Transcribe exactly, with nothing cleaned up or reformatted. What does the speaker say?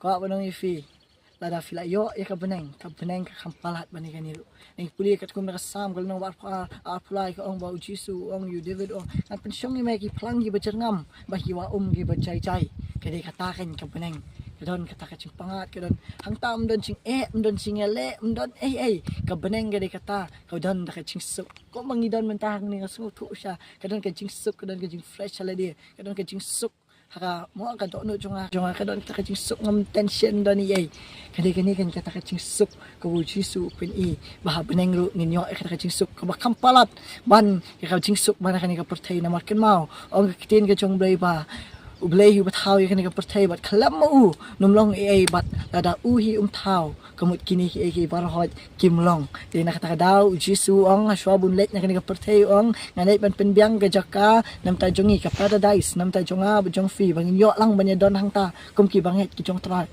Kwah ban ong ïa phi, lada phi la ïoh ïa ka bneng, ka bneng ka kham palat ban ïa kane ruh. Ngi pule katkum na ka Salm ka lynnong ba arphew ar, arphew lai ka ong ba u Jisu u ong ïa u David, u ong, ngan pynshong ïa me ki phlang kiba jyrngam bad ki wah um kiba jai jai. Ka dei kata kan ka bneng. Ka don kata ka jingpyngngad, ka don, hangta ym don jingeh, ym don jingïaleh, ym don ei ei. Ka bneng ka dei kata, ka don da ka jingsuk. Kumba ngi don mynta hangne, nga sngewthuh sha, ka don ka jingsuk, ka don ka jingfresh sha lade, ka don ka jingsuk ha ka, mo, ka dohnud jong nga, jong nga, ka don kata ka jingsuk, ngam tension, ym don ei ei. Ka dei kane kan kata ka jingsuk kaba u Jisu u pyni, ba ha bneng ruh ngin ïoh ïa kata ka jingsuk kaba kham palat ban ïa ka jingsuk ba na kane ka pyrthei. Namar kynmaw, ong ka ktien ka jong U Blei ba U Blei hi uba thaw ïa kane ka pyrthei bad khlem ma u ym long ei ei, bad lada u hi um thaw, ka mut kine kiei kiei baroh kim long. Te na kata ka daw u Jisu u ong, hashwa ban leit na kane ka pyrthei, u ong, ngan leit ban pynbiang ka jaka na bynta jong ngi, ka paradise na bynta jong nga bad jong phi, ba ngin ïoh lang ban ïadon hangta kum ki bangeit ki jong U Trai.